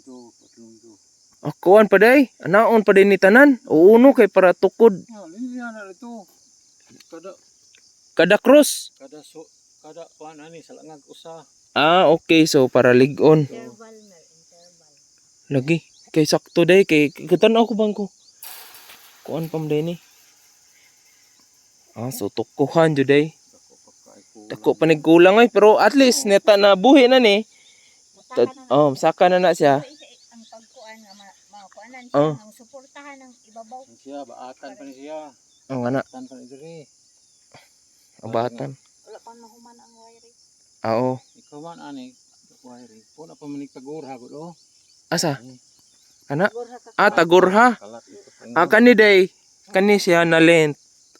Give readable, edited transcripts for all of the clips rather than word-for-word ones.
Dito, patlong dito. Ah, kuan pa day. Anaon pa day ni tanan. Uuno kay para tukod. Ya, linya na dito. Kada Kada cross. Kada so kada kuan ani sa langag usa. Ah, okay. So para ligon. Interval mer, interval. Lagi. Kay sakto day kay katan ako bangko. Kuan pam day ni. Ah, so tukuhan jud day. Dako pa kay kulang. Dako pa nagkulang ay, pero at least neta na buhi na ni. Masaka na na. Oh, saka na na siya. So, ang pagkuan nga makuanan siya, ang suportahan ng ibabaw. Ni siya baatan pa ni siya. Ang ana, Baatan pa ni diri. abatan. Wala pa mahuman ang wire. Ah, oo. Ikaw man ani wire. Puna pa man ni tagurha gud oh. Asa? Ana? Tagurha ka. Ah, tagurha. Kalat ito. Ah, kani day. Kani siya na lent.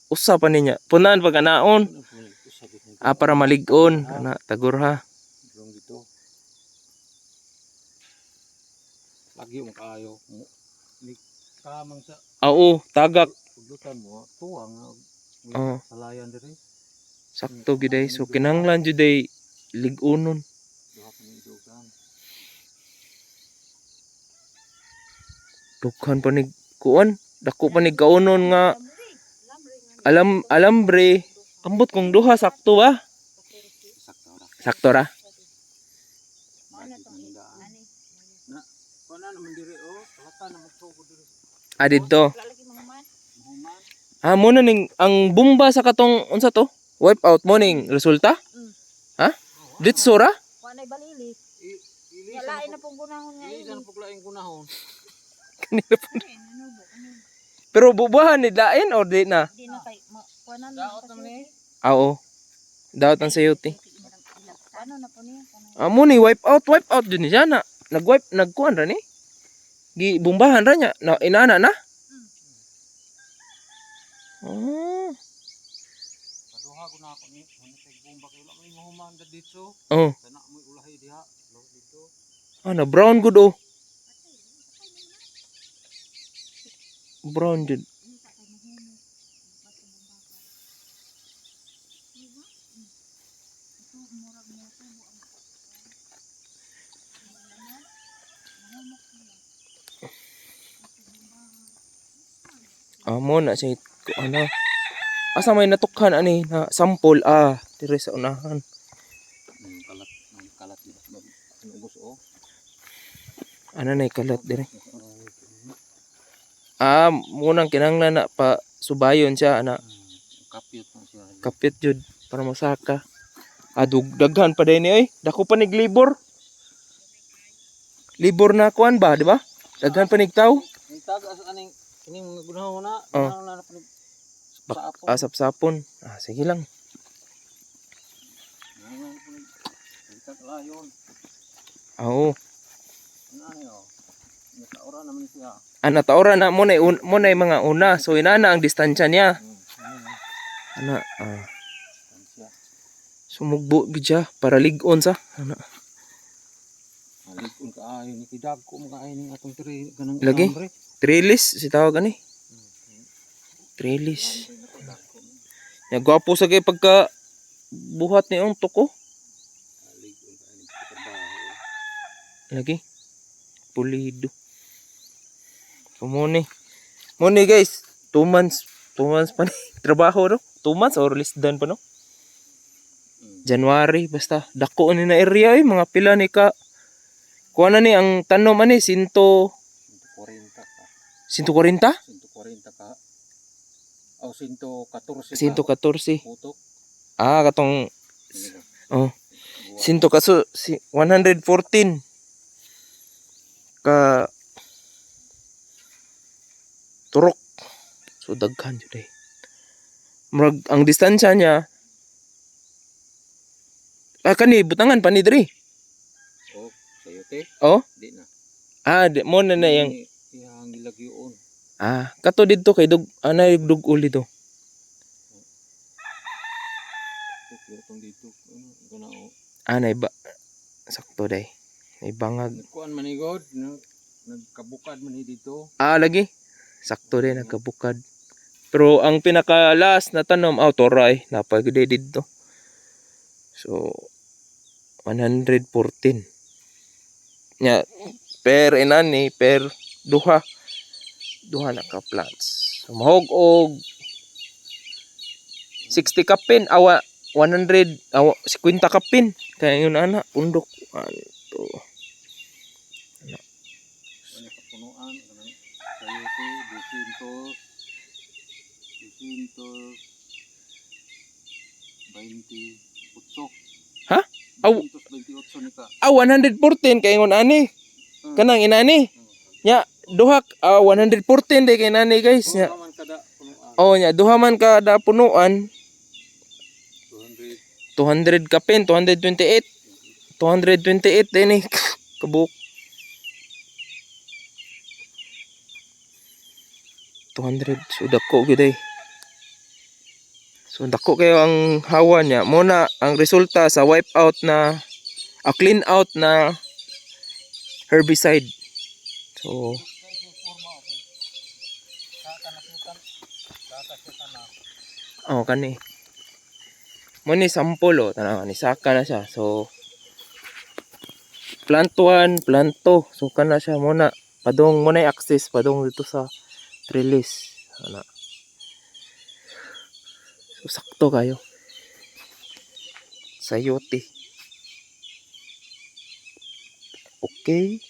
Usa pa niya. Punan pag anaon. Puna pa man usa gud ni. Ah, para malig-on. Ana, tagurha. Durong dito. Lagi mo kaayo. Ni kamang sa Ah, oo, tagak. uglutan mo tuwang Oo. salayan diri. Sakto gyud day. So kinahanglan jud day lig-onon. Duha pa ni idugan. Dughan pa ni kuan. Dako pa ni kaunon nga alam alambre. Ambot kung duha sakto ba? Sakto ra. Sakto ra. Mao na tong ani. Kuan na naman diri oh, kalatan na magtugod diri. Ah, didto. Wala lagi mahuman. Mahuman. Ah, mo na ning ang bomba sa katong unsa to? Wipe out mo ning resulta? Ha? Ditso ra? Wa nay balili. Ilisan Wala na pong gunahon nga Ilisan ini. na puglaing kunahon. Kanina pa. Ay, ano ba? Ano? Pero bubuhan ni lain or di na? Di na kay kuanan Daot naman eh. Ah, oo. Daot ang sayote. Ano na po niya? Kanang- Ah, mo ni wipe out jud ni siya na. Nag-wipe, nagkuan ra ni. Gi bombahan ra niya. Na inana na. Oh. Kaduha ko na ako ni. Ano kay bomba kay wala may mahuman da dito. Oh. Kana mo'y ulahi diha. Lo dito. Ah, na brown good oh. Brown jud. Ah, mo na siya ko ano. Asa may natukhan ani na sample ah dire sa unahan. Kalat, ang kalat dito. Ano ubos oh. Ana na kalat dire. Ah, munang kinahanglan na pa subayon siya ana. Kapit na siya. Kapit jud para mosaka. Ah, daghan pa din ni oy. Dako pa nig libor. Libor na kuan ba, di ba? Daghan pa nig taw. Ang taga sa aning kining mga gunahon na. Oh. Gunahon na na pa Bak sa apon. ah, sapsapon. Ah, sige lang. Gunahon na pa ni layon. Ah, oo. Ano ani oh. Nakaura naman siya. Ah, nataora na mo na mo na yung mga una. So inana ang distansya niya. Ano Ana, ah, siya. sumugbo gid siya para lig-on sa. Ana. Malikon kaayo ni kidag ko makaayo ning atong tiri ganang Lagi? alambre. Trellis si tawag ani. Trellis. Ya gwapo sa kay pagka buhat ni ang tuko. Malikon kaayo ni trabaho. Lagi. Pulido. So mo ni guys, 2 months, 2 months pa ni trabaho no? 2 months or less than pa no? January basta dako ni na area eh mga pila ni ka kuha na ni ang tanom ani sinto 140 ka. 140 140 ka. O 114 ka. 114 Putok. Ah, katong oh, Buwan. sinto kaso si 114 ka turok. So daghan jud eh. Murag ang distansya niya ah kani butangan pa ni diri. Oh, sayote. Oh? Di na. Ah, di, mo na na yang Iyang gilagyoon. Ah, kato didto kay dug anay dug uli do. Pero tong dito ano gana o. Ah, nay ba sakto day. Nay bangag. Nagkuan man ni God, nagkabukad man ni dito. Ah, lagi. Sakto din nagkabukad. Pero ang pinaka last na tanom, ah, toray, napagde didto. So 114. Nya Per inani, per duha. Duha na ka plants. So, mahog og 60 kapin awa 100 awa 50 kapin kaya yun ana pundok 1, 2. Ano sa punuan kanang sayote 200 228. Ha? Aw. 228 ni ka. Ah, 114 kay ingon ani. Kanang inani. Nya duha ah, 114 day kay inani, guys, nya. Duha man kada punuan. Oh, nya duha man kada punuan. 200. 200 kapin, 228. 228 din eh. Kabuk. 200. So, dako gyud eh. So, dako kayo ang hawa niya. Muna, ang resulta sa wipe out na, a clean out na herbicide. So, oh, kani. Mo ni sample oh, tanaw ni saka na siya. So plant 1, plant 2. So kana siya muna padong mo na access padong dito sa trellis. Ana. So sakto kayo. Sayote. Okay.